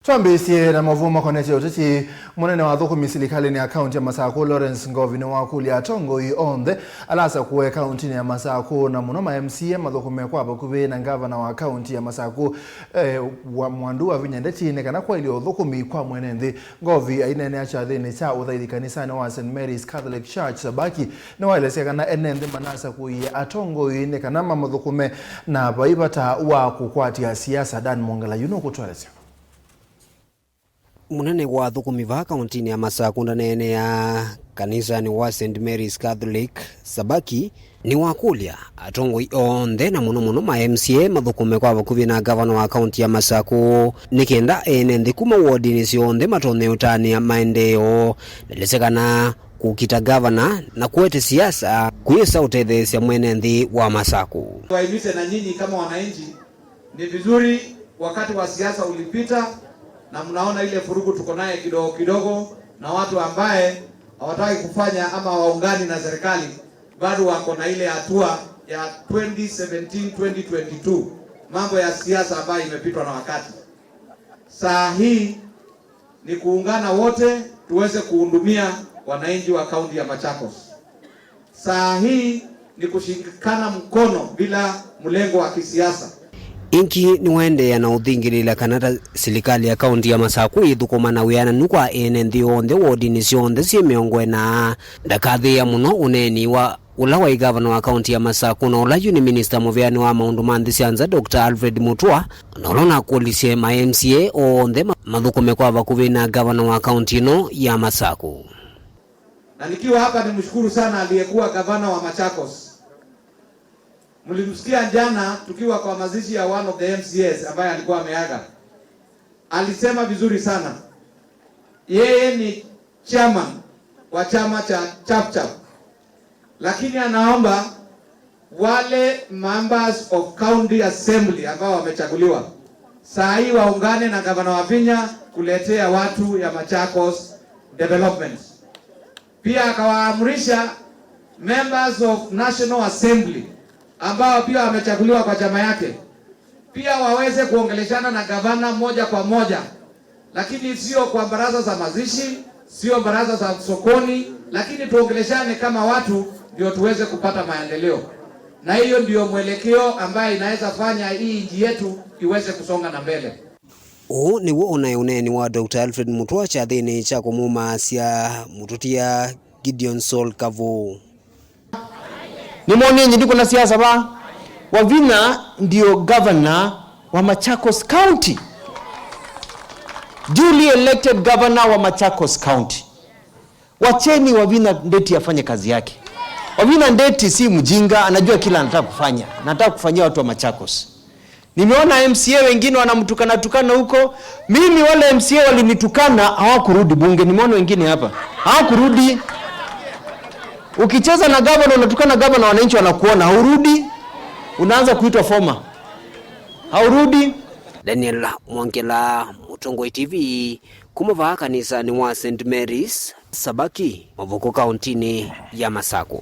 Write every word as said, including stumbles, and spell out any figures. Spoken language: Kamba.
Twambĩĩsye na maũvoo makonetye ũteti. Mũnene wa athũkũmi silikalĩnĩ ya kaunti ya Masakũ, Lawrence Ngovi, nĩwakũlya atongoi onthe ala asakũe kauntinĩ ya Masakũ, na mũno ma M C A, mathũkũme kwa vakuvĩ na ngavana wa kaunti ya Masakũ, eh, wa Mwandu Wavinya Ndeti, nĩ kana kwaĩlye ũthũkũmi kwa mwene nthĩ. Ngovi aineenea kyathĩnĩ kya ũthaithi kanisanĩ wa Saint Mary's Catholic Church Sabaki, nĩwaelesya kana ene nthĩ manasakũie atongoi nĩ kana mamathũkũme, na vai vata wa kũkwatya siasa. Dan Mwongela yu nũkũtũelesya. Mũnene wa athũkũmi vaa kauntinĩ ya Masakũ ndaneenea kanisanĩ wa Saint Mary's Catholic Sabaki, nĩwakũlya atongoi onthe, na mũno mũno ma M C A, mathũkũme kwa vakuvĩ na ngavana wa kaunti ya Masakũ, nĩ kenda ene nthĩ kuma wodinĩ syonthe matonye ũtanĩa maendeeo. Ndaelesya kana kũkita ngavana na kũete siasa kũyĩsa ũtetheesya mwene nthĩ wa Masakũ. Tuwahimize na nyinyi kama wananchi, ni vizuri, wakati wa siasa ulipita, na mnaona ile furugu tuko naye kidogo kidogo, na watu ambaye hawataki kufanya ama waungani na serikali, bado wako na ile hatua ya twenty seventeen, twenty twenty-two, mambo ya siasa ambayo imepitwa na wakati. Saa hii ni kuungana wote tuweze kuhudumia wananchi wa kaunti ya Machakos. Saa hii ni kushikana mkono bila mlengo wa kisiasa. Ĩngĩ nĩwaendeea na ũthingĩlĩĩla kana ta silikalĩ ya kaunti ya Masakũ ĩthũkũma na wĩananu kwa ene nthĩ onthe wodinĩ syonthe syĩ mĩongo ĩna. Ndakathĩĩa mũno ũneeni wa ũla waĩ ngavana wa kaunti ya Masakũ na ũla yu nĩ minista mũveani wa maũndũ ma nthĩ sya nza, Doctor Alfred Mutua, na ũla ũnakũlisye ma M C A onthe ma-, mathũkũme kwa vakuvĩ na ngavana wa kaunti ĩno ya Masakũ. Na nikiwa hapa nimshukuru sana aliyekuwa gavana wa Machakos. Mlimsikia jana tukiwa kwa mazishi ya one of the M C As ambaye alikuwa ameaga. Alisema vizuri sana. Yeye ni chairman wa chama cha Chap Chap. Lakini anaomba wale members of county assembly ambao wamechaguliwa, saa hii waungane na gavana Wavinya kuletea watu ya Machakos development. Pia akawaamrisha members of National Assembly ambao pia wamechaguliwa kwa chama yake, pia waweze kuongeleshana na gavana moja kwa moja, lakini sio kwa baraza za mazishi, sio baraza za sokoni, lakini tuongeleshane kama watu, ndio tuweze kupata maendeleo. Na hiyo ndio mwelekeo ambaye inaweza fanya hii nchi yetu iweze kusonga na mbele. Ũũ nĩw'o ũnaĩ ũneeni wa Doctor Alfred Mutua kyathĩnĩ kya kũmũmaasya mũtũtia Gideon Saul Kavu. Nĩmwonie nyie ndiko na siasa va. Wavinya ndio governor wa Machakos County. Duly elected governor wa Machakos County. Wacheni Wavinya Ndeti afanye kazi yake. Wavinya Ndeti si mjinga, anajua kila anataka kufanya. Anataka kufanyia watu wa Machakos. Nimeona M C A wengine wanamtukana tukana huko. Mimi, wale M C A walinitukana, hawakurudi bunge. Nimeona wengine hapa. Hawakurudi. Ukicheza na gavana, unatukana gavana, wananchi wanakuona. Haurudi. Unaanza kuitwa former. Haurudi. Daniel Mwongela, Mũtongoi T V, kuma vaa kanisanĩ wa Saint Mary's, Sabaki, Mavuku, kauntinĩ ya Masakũ.